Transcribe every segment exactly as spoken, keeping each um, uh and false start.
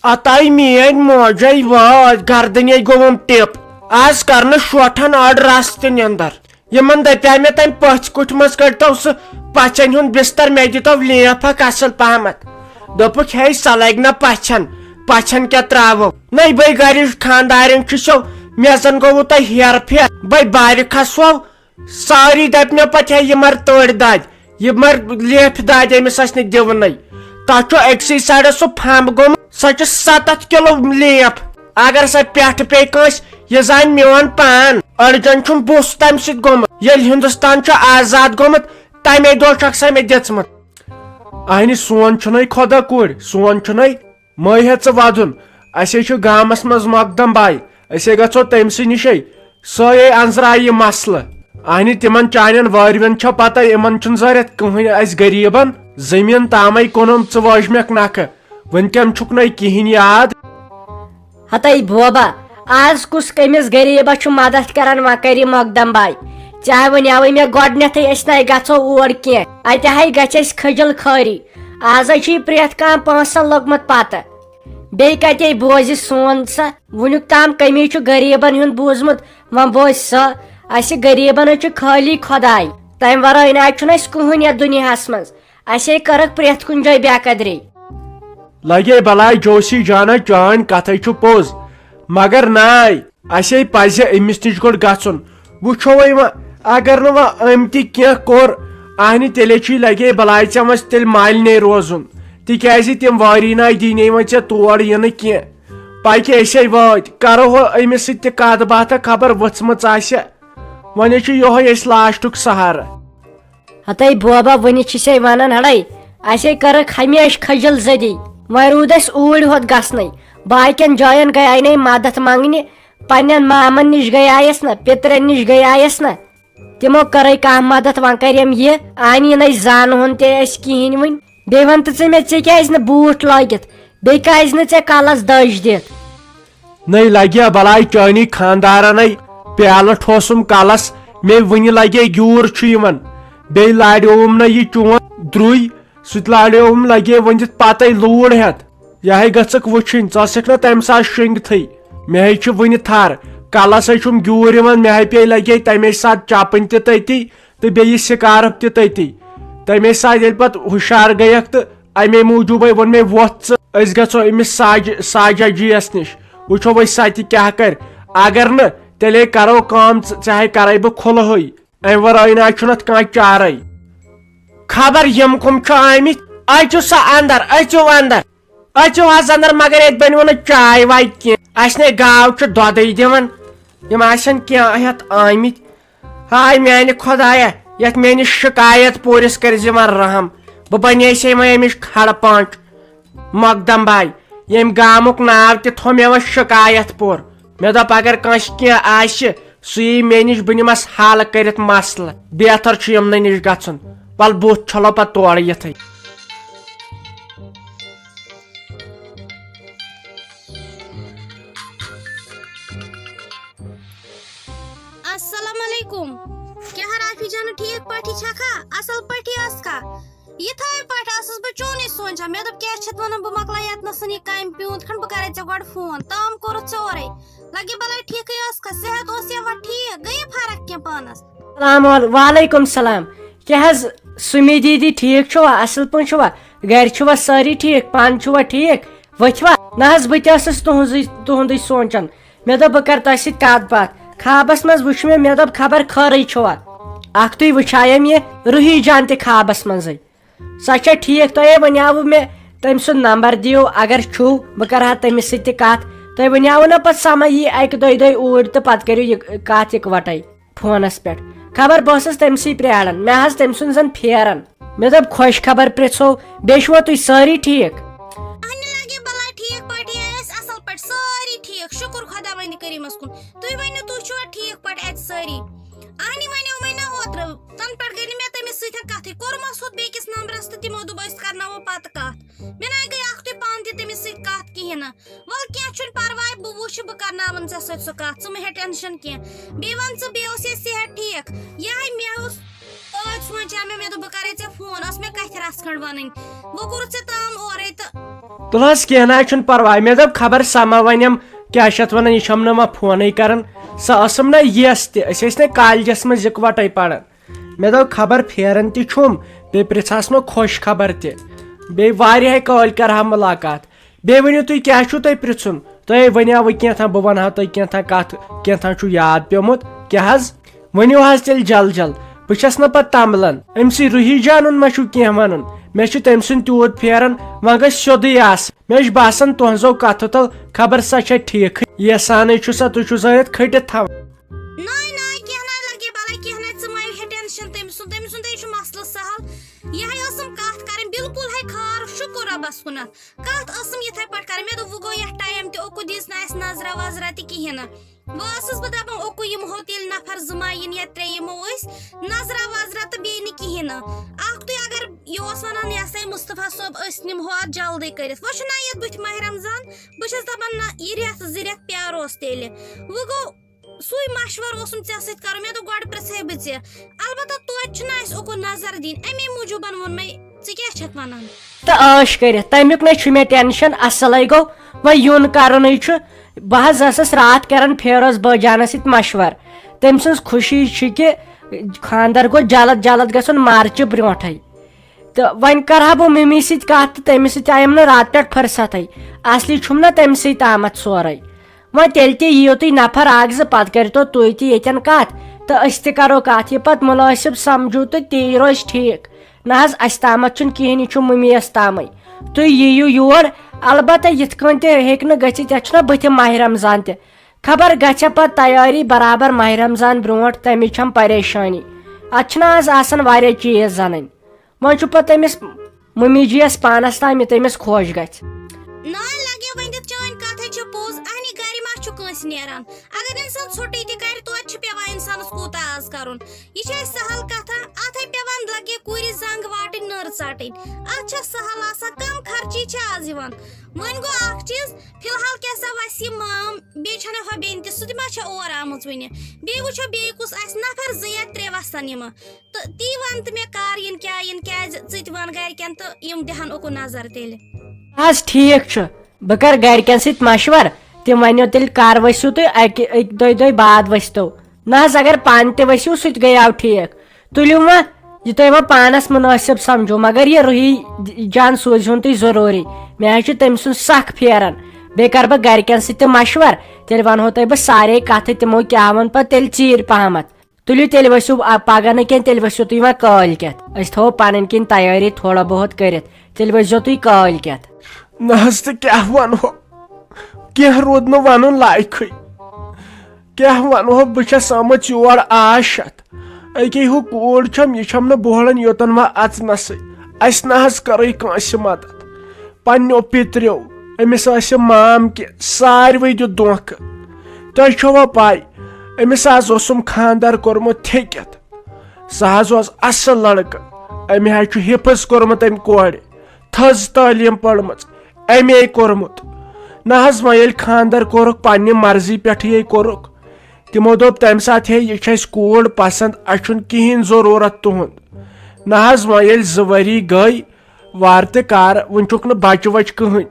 اتاے میٲنۍ موجے وٲژ، گردنے گوٚوُم ٹِپ۔ از کرنہٕ شوٹھن أڑ رس تہِ نِندر۔ یِمن دپیاے مےٚ تمہِ پٔژھۍ کُٹھۍ منٛز کٔڑتو سُہ پژھن ہُنٛد بستر، مےٚ دِتو لیف اکھ اصل پہمتھ۔ دوٚپُکھ، ہے، سۄ لگہِ نہ پژھن، پژھن کیٛاہ تراوو؟ نٔے بٔے گرِچ خاندارٮ۪ن چھُ سیو، مےٚ زن گوٚوُ تۄہہِ ہیرٕ پھیرٕ، بٔے بارِ کھسو۔ سٲری دپہِ مےٚ پتہٕ، ہے، یہِ مر تٔڑۍ دادِ، یہِ مر لیفہِ دادِ، أمِس آسہِ نہٕ دِونٕے۔ تتھ چھُ أکسٕے سایڈس سُہ پھمب گوٚمُت، سۄ چھِ ستتھ کِلو لیف۔ اگر سۄ پٮ۪ٹھٕ پیٚیہِ کٲنٛسہِ، یہِ زانہِ میون پان۔ أڑجن چھُم بُس تمہِ سۭتۍ گوٚمُت۔ ییٚلہِ ہندوستان چھُ آزاد گوٚمُت، تمے دۄہ چھکھ سۄ مےٚ دِژمٕژ۔ اہنہِ، سون چھُنَے خۄدا کوٗرۍ، سون چھُنَے۔ مہ ہےٚ ژٕ ودُن، اسے چھُ گامس منٛز مقدم باے، أسے گژھو تٔمۍ سٕے نِشے، سۄے انزرایہِ یہِ مسلہٕ۔ اہنہِ، تِمن چانٮ۪ن وٲرۍوٮ۪ن چھا پتہ، یِمن چھُنہٕ ضرورت کٕہٕنۍ اسہِ غریٖبن، زٔمیٖن تامے کٕنُم ژٕ وٲجمکھ نکھٕ، وٕنکٮ۪ن چھُکھ نَے کِہیٖنۍ یاد۔ ہتے بوبا، آز کُس کٔمِس غریٖبس چھُ مدد کران، وۄنۍ کر یہِ مقدم باے؟ ژےٚ وَنیٛاوُے مےٚ گۄڈٕنٮ۪تھٕے أسۍ نَے گژھو اور کینٛہہ، اَتہِ ہَے گژھِ اَسہِ کھٔجل خٲری۔ آز ہَے چھُ یہِ پرٛٮ۪تھ کانٛہہ پونٛسہٕ لوٚگمُت پتہٕ۔ بیٚیہِ کتے بوزِ سون سا؟ وُنیُک تام کٔمی چھُ غریٖبن ہُنٛد بوٗزمُت، وۄنۍ بوزِ سۄ۔ اَسہِ غریٖبن حظ چھُ خٲلی خۄداے، تَمہِ ورٲے نہ حظ چھُنہٕ اَسہِ کٕہٕنۍ یَتھ دُنیاہس منٛز۔ اَسے کٔرٕکھ پرٛٮ۪تھ کُنہِ جایہِ بے قدری۔ لگے بلاے جوسی جانا، چٲنۍ کتھے چھُ پوٚز، مگر ناے، اسے پزِ أمِس نِش گۄڈٕ گژھُن۔ وٕچھو وۄنۍ وۄنۍ، اگر نہٕ وۄنۍ أمۍ تہِ کینٛہہ کوٚر، اہنہِ تیٚلے چھُے لگے بلاے ژےٚ وۄنۍ تیٚلہِ مالِنے روزُن، تِکیازِ تِم وٲری ناے دی نے وۄنۍ ژےٚ تور یِنہٕ کینٛہہ۔ پکہِ أسے وٲتۍ، کرو ہو أمِس سۭتۍ تہِ کتھ باتھا، خبر ؤژھمٕژ آسہِ۔ وۄنۍ چھُ یِہوے اَسہِ لاسٹُک سہارٕ۔ ہتے بوبا، وُنہِ چھِ سے ونان ہڑے، اسے کٔرٕکھ ہمیشہِ کھجل زدی۔ وۄنۍ روٗد اسہِ اوٗرۍ ہوت گژھنٕے۔ باقین جاین گٔیے نے مدد منگنہِ، پننٮ۪ن مامن نِش گٔیایس نہ، پِترٮ۪ن نِش گٔیایس نہ۔ تِمو کٔرے کانٛہہ مدد، وۄنۍ کریم یہِ آنی نے زانہٕ ہُن تہِ اسہِ کِہیٖنۍ وُنہِ۔ بیٚیہِ ون تہٕ ژٕ مےٚ، ژےٚ کیازِ نہٕ بوٗٹھ لٲگِتھ؟ بیٚیہِ کیازِ نہٕ ژےٚ کلس دٔج دِتھ؟ نٔے لگیا بلاے چٲنی خاندارنَے، پیالہٕ ٹھوسُم کلس، مے وُنہِ لگے گیوٗر چھُ یِوان۔ بیٚیہِ لاریووُم نہ یہِ چون درُے، سُہ تہِ لاریووُم لگے ؤنِتھ پتے لوٗر ہٮ۪تھ۔ یہِ ہے گٔژھکھ وٕچھِنۍ، ژٕ ٲسکھ نہ تمہِ ساتہٕ شٔنگتھٕے۔ مےٚ ہے چھِ وُنہِ تھر، کلس ہے چھُم گیوٗر یِوان، مےٚ ہے پیٚیہِ لگے تمے ساتہٕ چپٕنۍ تہِ تٔتی۔ تہٕ بیٚیہِ یہِ سکارف تہِ تٔتی۔ تَمے ساتہٕ ییٚلہِ پَتہٕ ہُشار گٔیَکھ تہٕ اَمے موٗجوٗبَے ووٚن مےٚ، "وۄتھ ژٕ، أسۍ گژھو أمِس ساجہِ، ساجا جِیَس نِش، وٕچھو أسۍ سۄ تہِ کیٛاہ کَرِ۔ اگر نہٕ، تیٚلے کَرو کٲم، ژٕ، ژےٚ ہے کَرَے بہٕ کھُلہٕے۔ اَمہِ وَرٲے نہ چھُنہٕ اَتھ کانٛہہ چارَے۔" خبر یِم کٕم چھِ آمٕتۍ۔ أژِو سا اَندَر، أژِو اَندَر۔ أژِو حظ اندر، مگر ییٚتہِ بنِوٕ نہٕ چاے واے کینٛہہ۔ اسہِ نے گاو چھُ دۄدٕے دِوان، یِم آسن کینٛہہ ہٮ۪تھ آمٕتۍ۔ ہاے میانہِ خۄدایا، یتھ میٲنِس شکایت پوٗرِس کٔرۍ زِ وۄنۍ رحم۔ بہٕ بنے سے وۄنۍ أمِس کھڑ پانچ مقدم باے۔ ییٚمہِ گامُک ناو تہِ تھوٚو مےٚ وۄنۍ شکایت پوٗر۔ مےٚ دوٚپ اگر کٲنٛسہِ کینٛہہ آسہِ، سُہ یی مےٚ نِش، بہٕ نِمس حل کٔرِتھ مسلہٕ۔ بہتر چھُ یِمنٕے نِش گژھُن۔ ول بُتھ چھلو پتہٕ تورٕ یِتھٕے۔ السلام علیکم۔ کیٛاہ رافی جان، ٹھیٖک پٲٹھی چھکھا؟ اصل پٲٹھی ٲسکھا؟ یِتھے پٲٹھۍ ٲسٕس بہٕ چونُے سونٛچان۔ مےٚ دوٚپ، کیٛاہ چھَتھ وَنان، بہٕ مۄکلاو یَتنَسَن یہِ کامہِ پیوٗنت کھنٛڈ، بہٕ کَرَے ژےٚ گۄڈٕ فون۔ تام کوٚرُتھ ژورَے۔ لَگے بَلاے ٹھیٖکٕے ٲسکھا؟ صحت اوس یا وۄنۍ ٹھیٖک؟ گٔیے فرق کینٛہہ پانَس؟ السلام عل-، وعلیکم السلام۔ کیٛاہ حظ سُمی دیٖدی، ٹھیٖک چھُوا؟ اَصٕل پٲٹھۍ چھُوا؟ گَرِ چھُوا سٲری ٹھیٖک؟ پانہٕ چھُوا ٹھیٖک؟ ؤتھِوا؟ نہ حظ، بہٕ تہِ ٲسٕس تُہٕنٛزٕے، تُہُنٛدُے سونٛچان۔ مےٚ دوٚپ، بہٕ کَرٕ تۄہہِ سۭتۍ کَتھ باتھ۔ خابَس منٛز وٕچھ مےٚ، مےٚ دوٚپ، خبر خٲرٕے چھُوا؟ اَکھتُے وٕچھایَم یہِ روٗحی جان تہِ خابَس منٛزٕے۔ سۄ چھےٚ ٹھیٖک، تۄہے وَنیٛاوُ مےٚ تٔمۍ سُنٛد نمبر دِیِو، اگر چھُو، بہٕ کَرٕ ہا تٔمِس سۭتۍ تہِ کَتھ۔ تۄہہِ وَنیٛاوُ نہ پَتہٕ سۄ ما یی اَکہِ دۄیہِ دۄہہِ اوٗرۍ تہٕ پَتہٕ کٔرِو یہِ کَتھ یِکوَٹَے فونَس پٮ۪ٹھ۔ خبر بہٕ ٲسٕس تٔمۍ سٕے پرٛاران، مےٚ حظ تٔمۍ سُنٛد زَن پھیران۔ مےٚ دوٚپ، خۄش خبر پرٛژھو، بیٚیہِ چھُوا تُہۍ سٲری ٹھیٖک؟ اَہنہِ لَگے بَلاے ٹھیٖک پٲٹھۍ، أسۍ اَصٕل پٲٹھۍ سٲری ٹھیٖک، شُکُر خۄداوندِ کریٖمَس کُن۔ تُہۍ ؤنِو، تُہۍ چھِوا ٹھیٖک پٲٹھۍ اَتہِ سٲری؟ اَہنہِ وَنیو مےٚ نہ اوترٕ، تَنہٕ پٮ۪ٹھ گٔے نہٕ مےٚ تٔمِس سۭتۍ کَتھٕے، کوٚرمَس ہوٚت بیٚکِس نمبرَس تہٕ تِمو دوٚپ، أسۍ کَرناوو پَتہٕ کَتھ۔ مےٚ نہ گٔے اَکھتُے پانہٕ تہِ تٔمِس سۭتۍ کَتھ کِہیٖنۍ نہٕ۔ وَلہٕ کینٛہہ چھُنہٕ پَرواے، بہٕ وٕچھِ، بہٕ کَرناوَن ژےٚ سۭتۍ سُہ کَتھ، ژٕ مہٕ ہےٚ ٹٮ۪نشَن کینٛہہ۔ بیٚیہِ وَن ژٕ، بیٚیہِ اوس یہِ صحت ٹھیٖک؟ یِہوٚے مےٚ اوس توتہِ سونٛچے مےٚ، مےٚ دوٚپ بہٕ کرے ژےٚ فون، ٲس مےٚ کتھِ رژھ کھنٛڈ ونٕنۍ۔ وۄنۍ کوٚرُتھ ژےٚ تام اورے تہٕ۔ تُل حظ، کینٛہہ نہ حظ چھُنہٕ پرواے۔ مےٚ دوٚپ خبر سما ونٮ۪م کیٛاہ چھِ اتھ ونان، یہِ چھم نہٕ وۄنۍ فونٕے کران۔ سۄ ٲسٕم نہ یس تہِ، أسۍ ٲسۍ نہ کالجس منٛز یکوٹے پران۔ مےٚ دوٚپ خبر پھیران تہِ چھُم، بیٚیہِ پرژھس نہٕ خۄش خبر تہِ، بیٚیہِ واریاہے کٲلۍ کرٕ ہا مُلاقات۔ بیٚیہِ ؤنِو تُہۍ کیٛاہ چھُو تۄہہِ پرژھُن؟ تۄہہِ ؤنیاوٕ کینٛژھا، بہٕ ونہٕ ہا تۄہہِ کینٛژھا کتھ، کینٛژھا چھُ یاد پیومُت۔ کیٛاہ حظ؟ ؤنِو حظ تیٚلہِ جل جل، بہٕ چھس نہٕ پتہٕ تمبلان۔ أمۍ سٕے روحی جانُن ما چھُو کینٛہہ ونُن؟ مےٚ چھُ تٔمۍ سُنٛد تیوٗت پھیران، وۄنۍ گژھِ سیوٚدُے آسُن۔ مےٚ چھُ باسان تُہنٛزو کتھو تل خبر سۄ چھےٚ ٹھیٖکھٕے۔ یژھانٕے چھُسا تُہۍ چھُو زٲرِتھ کھٔٹِتھ تھاوان۔ ناے ناے، کینٛہہ ناے لگے بلاے، کینٛہہ ناے، ژٕ مہ ہے ٹینشن تٔمۍ سُنٛد، تٔمۍ سُنٛدے چھُ مسلہٕ سہل۔ یہے ٲسٕم کتھ کرٕنۍ، بالکل ہے خار، شُکر رۄبس کُنتھ۔ کتھ ٲسٕم یِتھے پٲٹھۍ کرٕنۍ، مےٚ دوٚپ وۄنۍ گوٚو یتھ ٹایم تہِ، اوکُن دِژ نہٕ اسہِ نظرا وظرا تہِ کِہیٖنۍ نہٕ۔ وۄنۍ ٲسٕس بہٕ دپان، اوکُن یِمہو تیٚلہِ نفر زٕ ما یِن یا ترٛےٚ یِمو أسۍ، نظرا وظرا تہٕ بیٚیہِ نہٕ کِہیٖنۍ نہٕ۔ اکھ تُہۍ اگر یہِ اوس ونان، یہِ ہسا یہِ مصطفیٰ صٲب، أسۍ نِمہو اتھ جلدی کٔرِتھ، وۄنۍ چھُنہ یتھ بٕتھِ ماہِ رمضان، بہٕ چھس دپان نہ، یہِ رٮ۪تھ زٕ رٮ۪تھ پیارو أسۍ تیٚلہِ۔ وۄنۍ گوٚو سُے مشورٕ اوسُم ژےٚ سۭتۍ کرُن۔ مےٚ دوٚپ، گۄڈٕ پرژھے بہٕ ژےٚ۔ البتہ توتہِ چھُنہٕ اَسہِ اُکُن نظر دِنۍ، اَمے موٗجوٗبن ووٚن مےٚ، ژٕ کیٛاہ چھَکھ وَنان؟ تہٕ عٲش کٔرِتھ، تَمیُک نے چھُ مےٚ ٹینشن، اَصٕلَے گوٚو، وۄنۍ یُن کَرُنٕے چھُ۔ بہٕ حظ ٲسٕس راتھ کران فیروز بٲجانَس سۭتۍ مشورٕ۔ تٔمۍ سٕنٛز خوشی چھِ کہِ خانٛدر گوٚو جلد جلد گژھُن مارچہِ برونٛٹھٕے۔ تہٕ وۄنۍ کرٕ ہا بہٕ ممی سۭتۍ کتھ تہٕ تٔمِس سۭتۍ آیم نہٕ راتہٕ پٮ۪ٹھ فرصتھٕے۔ اصلی چھُم نہ تٔمۍ سۭتۍ تامتھ سورُے۔ وۄنۍ تیٚلہِ تہِ یِیِو تُہۍ نفر اکھ زٕ، پتہٕ کٔرۍتو تُہۍ تہِ ییٚتٮ۪ن کتھ تہٕ أسۍ تہِ کرو کتھ۔ یہِ پتہٕ مُنٲسِب سمجھو تہٕ تی روزِ ٹھیٖک۔ نہ حظ، اسہِ تامتھ چھُنہٕ کِہیٖنۍ، یہِ چھُ مُمیَس تامٕے۔ تُہۍ یِیِو یور، البتہ یِتھ کٔنۍ تہِ ہیٚکہِ نہٕ گٔژھِتھ، یتھ چھُنہ بٕتھِ ماہِ رمضان تہِ۔ خبر گژھِ پتہٕ تیٲری برابر ماہِ رمضان برونٛٹھ، تمِچ چھم پریشٲنی۔ اتھ چھُنہ آز آسان واریاہ چیٖز زنٕنۍ۔ وۄنۍ چھُ پتہٕ تٔمِس مُمی جی یس پانس تام، یہِ تٔمِس خۄش گژھِ۔ نہ لگے ؤنِتھ، چٲنۍ کتھ ہے چھِ پوٚز، اہنہِ گرِ ما چھُ کٲنٛسہِ نیران؟ اگر انسان ژھوٚٹٕے تہِ کرِ، توتہِ چھُ پٮ۪وان انسانس کوٗتاہ آز کرُن۔ یہِ چھِ اَسہِ سہل کتھا، اتھ ہے پٮ۪وان لگے کُرِ زنٛگ واٹٕنۍ، نٔر ژٹٕنۍ۔ اتھ چھا سہل آسان، کم خرچی چھِ آز یِوان۔ وۄنۍ گوٚو اکھ چیٖز، فی الحال کیٛاہ سا وسہِ یہِ مام، بیٚیہِ چھنہٕ ہۄ بیٚنہِ تہِ، سُہ تہِ ما چھےٚ اور آمٕژ وُنہِ؟ بیٚیہِ وٕچھو بیٚیہِ کُس آسہِ نفر زٕ یا ترٛےٚ وسن یِمہٕ۔ تہٕ تی وَن تہٕ مےٚ کر یِن کیٛاہ یِن، کیٛازِ ژٕ تہِ وَن گرِکٮ۪ن تہٕ یِم دِہَن اُکُن نظر تیٚلہِ۔ حظ ٹھیٖک چھُ، بہٕ کرٕ گرِکٮ۪ن سۭتۍ مشور، تِم ونیو تیٚلہِ کر ؤسِو تُہۍ اَکہِ أکۍ دۄیہِ دۄہہِ بعد ؤسۍتو۔ نہ حظ، اگر پانہٕ تہِ ؤسِو سُہ تہِ گٔیاو ٹھیٖک۔ تُلِو وۄنۍ یہِ تۄہہِ وۄنۍ پانس مُنٲسِب سمجھو، مگر یہِ روحی جان سوٗزِہُن تُہۍ ضروٗری۔ مےٚ حظ چھُ تٔمۍ سُنٛد سخ پھیران۔ بیٚیہِ کرٕ بہٕ گرِکٮ۪ن سۭتۍ تہِ مشور، تیٚلہِ ونہو تۄہہِ بہٕ سارے کتھٕ، تِمو کیٛاہ ووٚن پتہٕ تیٚلہِ ژیٖرۍ پہمتھ۔ تُلِو تیٚلہِ ؤسِو، آ، پگاہ نہٕ کینٛہہ، تیٚلہِ ؤسِو تُہۍ وۄنۍ کٲلۍ کٮ۪تھ۔ أسۍ تھاوو پنٕنۍ کِنۍ تیٲری تھوڑا بہت کٔرِتھ، تیٚلہِ ؤسۍزیو تُہۍ کٲلۍ کٮ۪تھ۔ نہ حظ، تہٕ کیٛاہ وَنہو، کینٛہہ روٗد نہٕ وَنُن لایقٕے، کیٛاہ وَنہو، بہٕ چھَس آمٕژ یور آش ہٮ۪تھ۔ أکے ہُہ کوٗر چھَم، یہِ چھَم نہٕ بوہڑان یوٚتَن وۄنۍ اَژنَسٕے۔ اَسہِ نہ حظ کٔرٕے کٲنٛسہِ مدد۔ پننیو پِتریو، أمِس ٲسِم مام کہِ ساروٕے دیُت دھوکہٕ۔ تۄہہِ چھوا پاے، أمِس حظ اوسُم خانٛدر کوٚرمُت تھیٚکِتھ۔ سُہ حظ اوس اصل لڑکہٕ۔ أمۍ حظ چھُ حفظ کوٚرمُت أمۍ کورِ، تھٔز تعلیٖم پٔرمٕژ، ایم اے کوٚرمُت۔ نہ حظ، وۄنۍ ییٚلہِ خانٛدر کوٚرُکھ، پننہِ مرضی پٮ۪ٹھٕے کوٚرُکھ۔ تِمو دوٚپ تمہِ ساتہٕ، ہے، یہِ چھِ اَسہِ کوٗر پسنٛد، اَسہِ چھُنہٕ کِہیٖنۍ ضروٗرت تُہُنٛد۔ نہ حظ، وۄنۍ ییٚلہِ زٕ ؤری گٔے، وارٕ تہٕ کارٕ، وٕنہِ چھُکھ نہٕ بچہٕ وچہٕ کٕہٕنۍ۔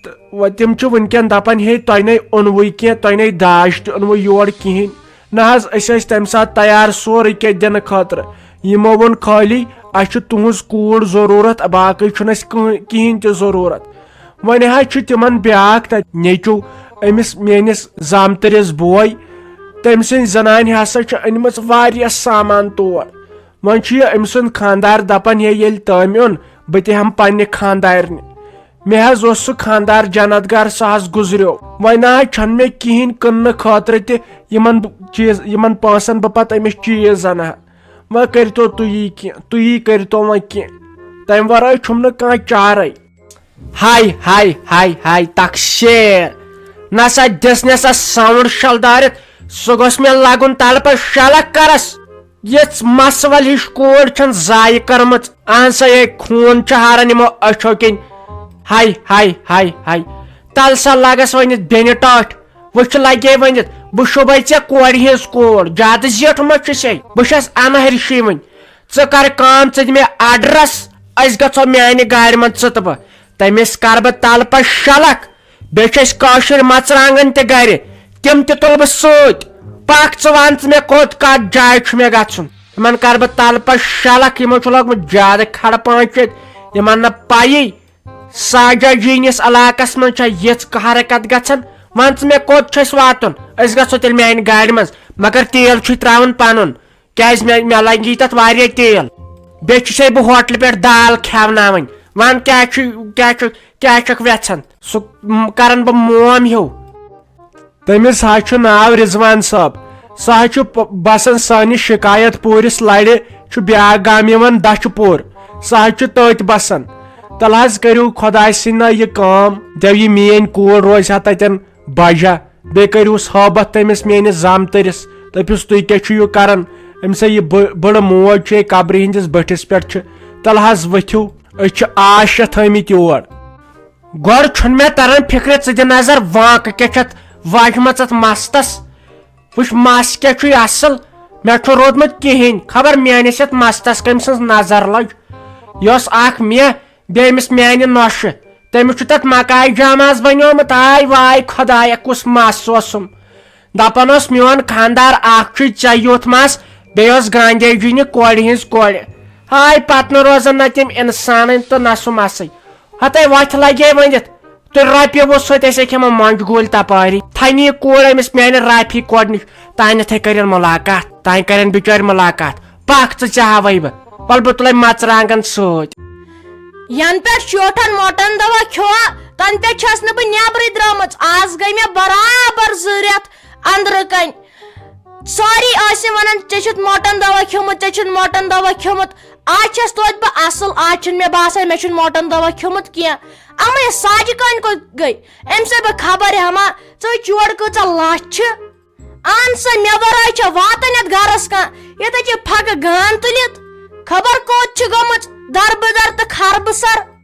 تہٕ وۄنۍ تِم چھِ وٕنکٮ۪ن دپان، ہے، تۄہہِ نے اوٚنوُے کینٛہہ، تۄہہِ نے داج تہِ اوٚنوُے یور کِہیٖنۍ۔ نہ حظ، أسۍ ٲسۍ تمہِ ساتہٕ تیار سورُے کینٛہہ دِنہٕ خٲطرٕ۔ یِمو ووٚن خٲلی، اسہِ چھِ تُہٕنٛز کوٗر ضروٗرت، باقٕے چھُنہٕ اسہِ کٕہٕنۍ، کِہیٖنۍ تہِ ضروٗرت۔ وۄنۍ حظ چھُ تِمن بیٛاکھ تتہِ نیٚچو، أمِس میٲنِس زامتٕرِس بوے، تٔمۍ سٕنٛزِ زنانہِ ہسا چھِ أنمٕژ واریاہ سامان تور۔ وۄنۍ چھُ یہِ أمۍ سُنٛد خانٛدار دپان، ہے، ییٚلہِ تٔمۍ اوٚن، بہٕ تہِ ہٮ۪مہٕ پننہِ خانٛدارنہِ۔ مےٚ حظ اوس سُہ خانٛدار جنت گار، سُہ حظ گُزریو۔ وۄنۍ نہ حظ چھَنہٕ مےٚ کِہیٖنۍ کٕننہٕ خٲطرٕ تہِ یِمن چیٖز، یِمن پونٛسن بہٕ پتہٕ أمِس چیٖز انہٕ ہا۔ وۄنۍ کٔرۍتو تُہی کینٛہہ، تُہی کٔرۍتو وۄنۍ کینٛہہ۔ تمہِ ورٲے چھُم نہٕ کانٛہہ چارے۔ ہاے ہاے ہاے ہاے تقسیر، نسا دِژنس اتھ ساوُنڈ شل دٲرِتھ، سُہ گوٚژھ مےٚ لگُن تلہٕ پتہٕ شلک کرس۔ یژھ مسول ہِش کوٗر چھن ضایہِ کٔرمٕژ۔ اہن سا، یے خوٗن چھُ ہاران یِمو أچھو کِنۍ۔ ہاے ہاے ہاے ہاے۔ تل سا لگس ؤنِتھ بیٚنہِ ٹاٹھ۔ وٕچھ لگے ؤنِتھ، بہٕ شوٗبے ژےٚ کورِ ہٕنٛز کوٗر۔ زیادٕ زیٹھ مہ چھُسے۔ بہٕ چھس انہرشی وٕنۍ۔ ژٕ کر کٲم، ژٕ دِ مےٚ ایڈریس، أسۍ گژھو میانہِ گاڑِ منٛز، ژٕ تہٕ بہٕ۔ تٔمِس کر بہٕ تلہٕ پتہٕ شلکھ۔ بیٚیہِ چھِ أسۍ کٲشِرۍ مرژٕوانٛگن تہِ گرِ، تِم تہِ تُلہٕ بہٕ سۭتۍ۔ پکھ ژٕ، وَن ژٕ مےٚ کوٚت کتھ جایہِ چھُ مےٚ گژھُن۔ یِمن کر بہٕ تلہٕ پتہٕ شلکھ، یِمو چھُ لوگمُت زیادٕ کھڑٕ پانٛژھ ییٚتہِ، یِمن نہٕ پَیی۔ ساجا جی نِس علاقس منٛز چھا یِژھ حرکت گژھان؟ وَن ژٕ مےٚ کوٚت چھُ اَسہِ واتُن؟ أسۍ گژھو تیٚلہِ میانہِ گاڑِ منٛز، مگر تیل چھُے تراوُن پنُن، کیازِ مےٚ، مےٚ لگی تتھ واریاہ تیل۔ بیٚیہِ چھُسے بہٕ ہوٹلہٕ پٮ۪ٹھ دال کھیاوناوٕنۍ۔ وَن کیٛاہ چھُ، کیٛاہ چھُ، کیٛاہ چھُکھ وٮ۪ژھان؟ سُہ م-، کرن بہٕ موم ہیوٗ۔ تٔمِس حظ چھُ ناو رضوان صٲب۔ سُہ حظ چھُ پ-، بسان سٲنِس شکایت پوٗرِس لرِ، چھُ بیٛاکھ گام یِوان دچھِ پوٗر۔ سُہ حظ چھُ تٔتۍ بسان۔ تَلہٕ حظ کٔرِو خۄداے سٕنٛدۍ ناوٕ یہِ کٲم، دَپہِ یہِ میٛٲنۍ کوٗر روزِ ہا تَتٮ۪ن بجا۔ بیٚیہِ کٔرِوس ہٲبتھ تٔمِس میٛٲنِس زامتٕرِس، دٔپِوس، "تُہۍ کیٛاہ چھِو یہِ کران؟ أمِس ہے یہِ بٔ-، بٔڑ موج چھے قبرِ ہٕنٛدِس بٔٹھِس پٮ۪ٹھ چھِ، تَلہٕ حظ ؤتھِو، أسۍ چھِ آش تھٲومٕتۍ یور۔" گۄڈٕ چھُنہٕ مےٚ تران فِکرِ، ژٕ دِ نظر وانٛکہٕ کیٛاہ چھَتھ واجمَژ اَتھ مستس۔ وٕچھ، مَس کیٛاہ چھُے اَصٕل، مےٚ چھُنہٕ روٗدمُت کِہیٖنۍ۔ خبر میٛٲنِس یَتھ مستس کٔمۍ سٕنٛز نظر لٔج۔ یۄس اَکھ مےٚ بیٚیہِ أمِس میٛانہِ نۄشہِ، تٔمِس چھُ تَتھ مکایہِ جاماز بنیومُت۔ آے واے خۄدایا، کُس مَس اوسُم۔ دَپان اوس، "میون خانٛدار اَکھ چھُے ژےٚ یُتھ مَس، بیٚیہِ اوس گاندھی جی نہِ کورِ ہٕنٛز کورِ۔" ہاے، پتہٕ نہٕ روزان نہ تِم اِنسانٕے تہٕ نہ سُہ مَسٕے۔ ہتے وتھِ لگے ؤنِتھ، تُہۍ رۄپیہِ وُہ سۭتۍ ٲسۍ أکۍ یِمن مۄنٛجہِ گوٗلۍ تپارِ۔ تھنی کوٗر أمِس میانہِ رافی کورِ نِش، تانٮ۪تھٕے کٔرِن مُلاقات، تانۍ کٔرِن بِچٲرۍ مُلاقات۔ پکھ ژٕ، ژےٚ ہاوے بہٕ، وَلہٕ بہٕ تُلے مرژٕوانٛگن سۭتۍ۔ ینہٕ پٮ۪ٹھ شیوٹھن مۄٹن دوا کھیوٚوا، تنہٕ پٮ۪ٹھ چھس نہٕ بہٕ نیبرٕے درٛامٕژ۔ آز گٔے مےٚ برابر زٕ رٮ۪تھ أنٛدرٕ کنۍ۔ سٲری ٲسِم ونان، "ژےٚ چھُتھ مۄٹن دوا کھیوٚمُت، ژےٚ چھُتھ مۄٹن دوا کھیوٚمُت۔" آز چھَس توتہِ بہٕ اَصٕل، آز چھُنہٕ مےٚ باسان مےٚ چھُنہٕ مۄٹَن دوا کھیوٚمُت کینٛہہ۔ اَمَے ساجہِ کانہِ کوٚت گٔے؟ أمۍ سۭتۍ بہٕ خبر ہٮ۪مہٕ ہا، ژٕ وٕچھ یورٕ کۭژاہ لَژھ چھِ۔ اَہن سا، مےٚ وَرٲے چھےٚ واتان یَتھ گَرَس کانٛہہ، ییٚتہِ چھِ پھَکہٕ گان تُلِتھ۔ خبر کوٚت چھِ گٔمٕژ، دَربٕدَر تہٕ خربہٕ سَر۔